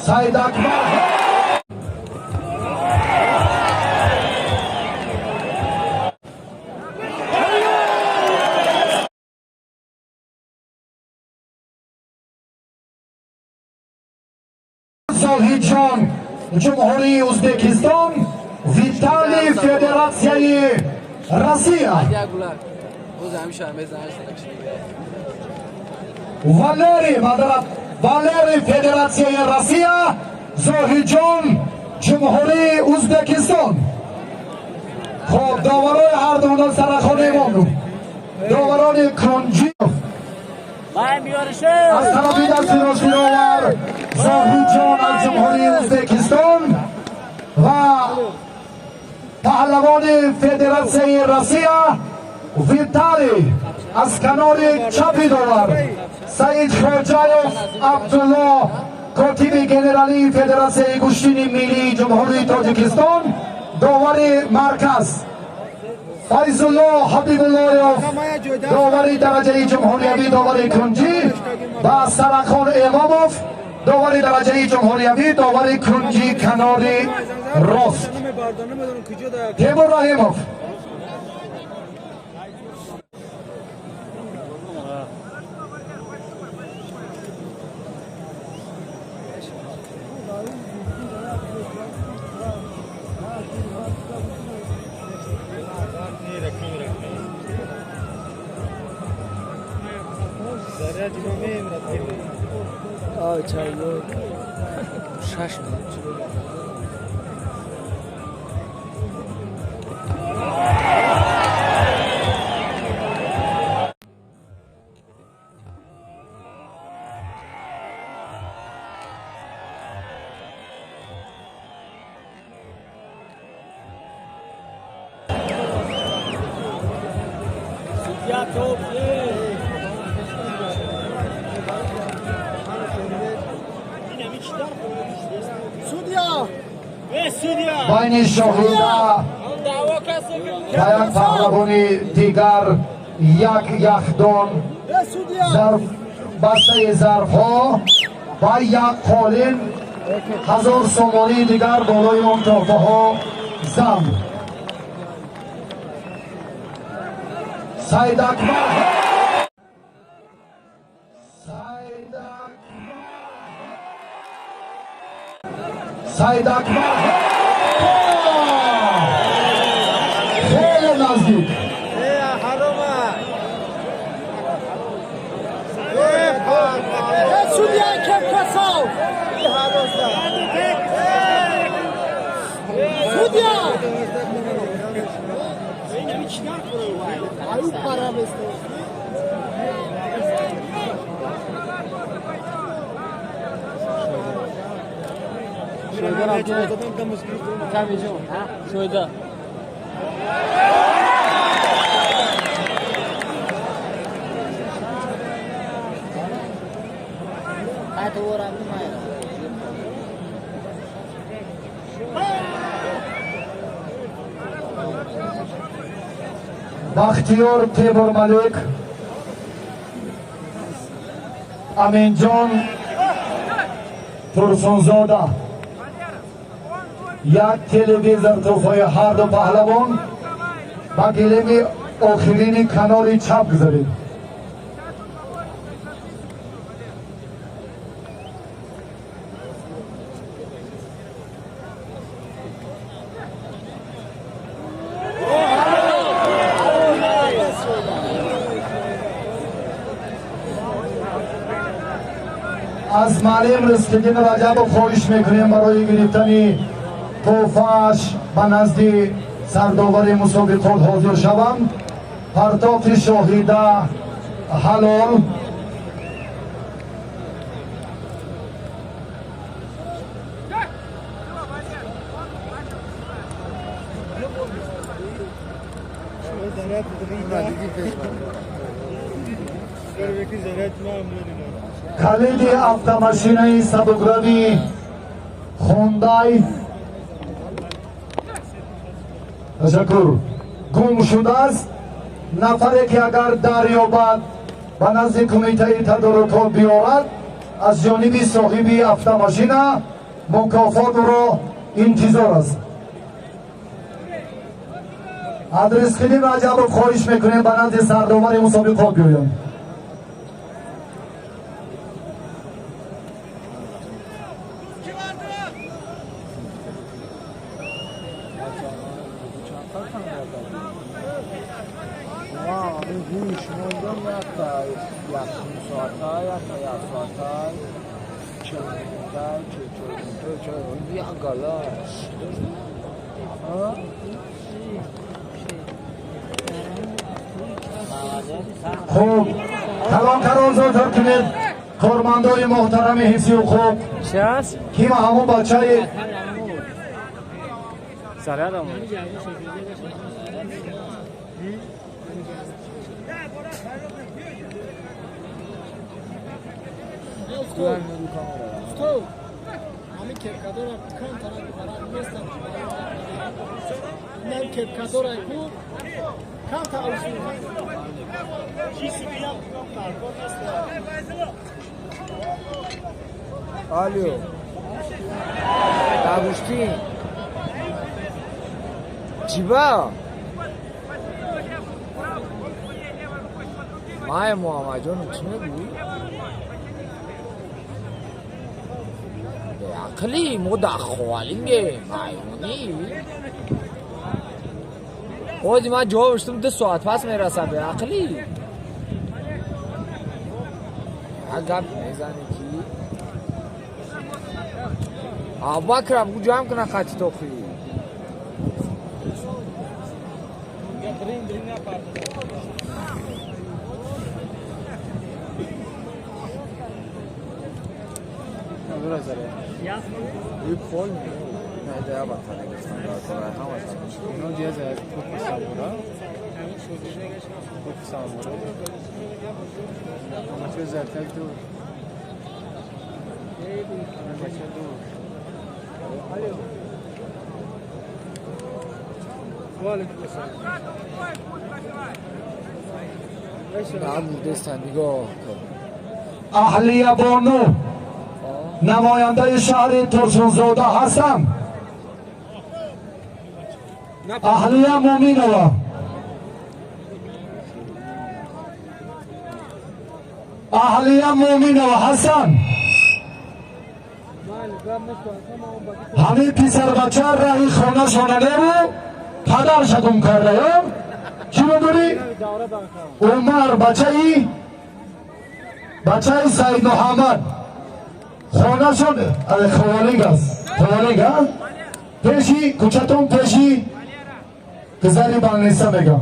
Саидакбар. Зоҳидҷон, Ҷумҳурии Ӯзбекистон, Виталий, Федератсияи Россия. Валерий, Валерий, Федератсияи Россия, Зоҳидҷон, Ҷумҳурии Ӯзбекистон. Хуб, доварои ҳарду сарахонаи доварони кунҷи аз тарафи дасти рости довар Зоҳидҷон аз Ҷумҳурии Ӯзбекистон ва паҳлавони Федератсияи Россия Виталий, аз канори чапи довар Саид Хоҷаев Абдулло, котиби генералии Федератсияи гӯштини миллии Ҷумҳурии Тоҷикистон, довари марказ, Файзулло Ҳабибуллоев, довари дараҷаи ҷумҳуриявӣ, довари кунҷӣ, ва Сарахон Эмомов, довари дараҷаи ҷумҳуриявӣ, довари кунҷи канори рост. Темур Раҳимов. 6. Байни Шоҳида ва як паҳлавони дигар як яхдон, зарф, бастаи зарфҳо ва як қолин, 1000 сомонии дигар болои он тӯҳфаҳо зам. Саидакбар, Саидакбар, Саидакбар, хеле наздик. Судья Кепкасов! Судья! Аю пара. Шоида. Бахтиёр Темурмалик, Аминҷон Турсунзода, як телевизор тӯҳфаи ҳарду паҳлавон. Ба гилеми охирини канори чап гузаред. Аз маълим Ризқиддин Раҷабов хоҳиш мекунем, барои гирифтани тӯҳфааш ба назди сардовари мусобиқот ҳозир шаванд. Партофи Шоҳида ҳалол. Калиди автомашинаи сабукрави Хундай, ташаккур, гум шудааст. Нафаре ки агар дарёбад, ба назди кумитаи тадорукот биёрад, аз ҷониби соҳиби автомашина. Мукофот ӯро интизор аст. Адресхилим Раҷабов, хоҳиш мекунем, ба назди сардовари мусобиқот биёянд. Хуб, калон-калон зудтар кунед, кормандои муҳтарами ҳифзи ҳуқуқ. Кима ҳамон бачаи Зарядом. Ҳамин кепкадора камтара баланд нестам. Нам кепкадора ку камта. Алло. Бабушки. Чиба? Май Муҳаммадҷону чӣ мегӯӣ? Беақлӣ, мо дар Ховалингем, ҳайвонӣ. Ози ман ҷавоб штум, 2 соат пас мерасам, беақлӣ. Як гап мезанӣ ки Абубакрам гу ҷамъ куна хати тохӣ. Ин пол не да ба гирифтан дар кора ҳамаш. Ино ҷеза кофи самура. Кофи самура. Ама зартак ду. Бача ду. Набурдестан, нигоҳ кун. Аҳлия бону, намояндаи шаҳри Турсунзода ҳастам. Аҳлия Муминова, Аҳлия Муминова ҳасан. Ҳамин писарбача раҳи хонашона небу, падарша гум карда. Ё чӣ медонӣ, Умар, бачаи Саид Муҳаммад, хонашон Ховалинг аст. Ховалинг пеши кӯчатон, пеши гузари больница мегам.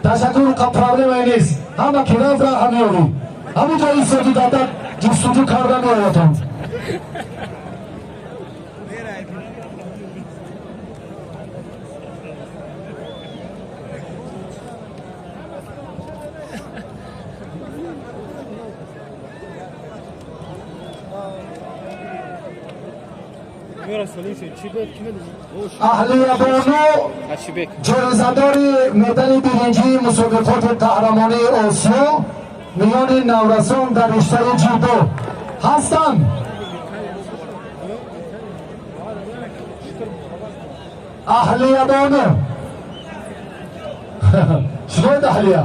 Ташаккур, проблемае нест. Ҳама ки рафт, раҳа меёрӣ. Ҳамин ҷо истоди, дада ҷустуҷӯ карда меоятон. Аҳлия бону, ҷоизадори медали биринҷии мусобиқоти қаҳрамонии Осиё миёни наврасон дар риштаи ҷудо ҳастанд. Аҳлия бону, шумоед, Аҳлия?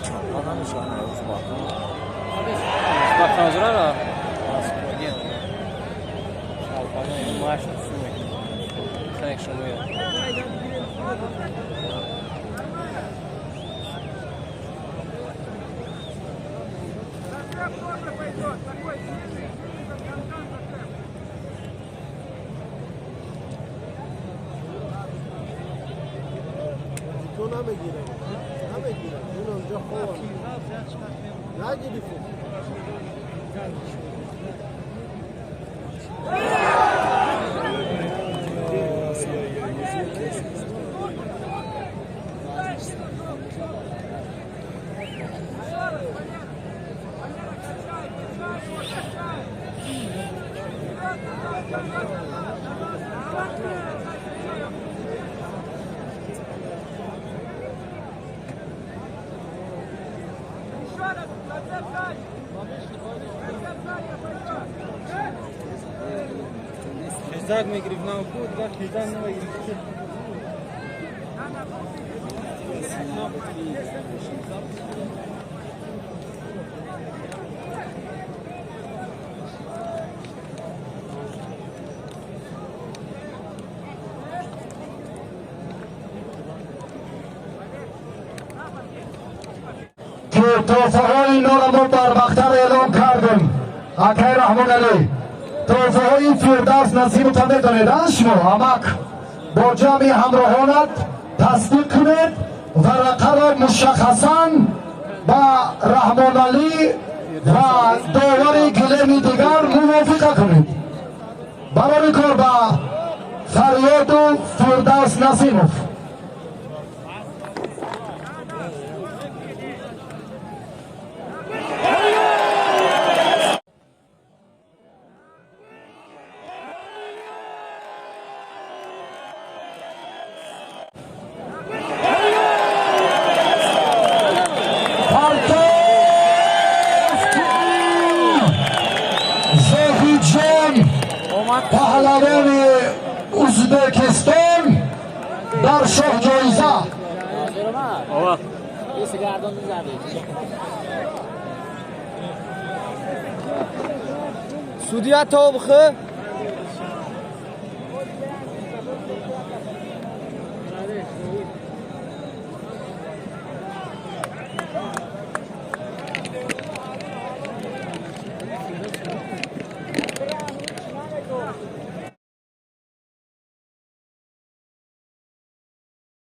Чапа намешавад. Баканзурара маш сумек шумоя. تو نمیگیرم، نمیگیرم. اون اونجا خواب نگیری. Хезак мегирифт, на ку, дигар хезак намегирифт. Ки тӯҳфаҳои инҳоро мо барвақттар эълон кардем. Акай Раҳмоналӣ, тӯҳфаҳои Фирдавс Насимовта медонед, а шумо амак бо ҷамъи ҳамроҳонат тасдиқ кунед, варақаро мушаххасан ба Раҳмоналӣ ва довари гилеми дигар мувофиқа кунед. Барори кор ба Фарёду Фирдавс Насимов. Зоҳидҷон, паҳлавони Узбекистон, дар шоҳҷоиза. Судья то бхы.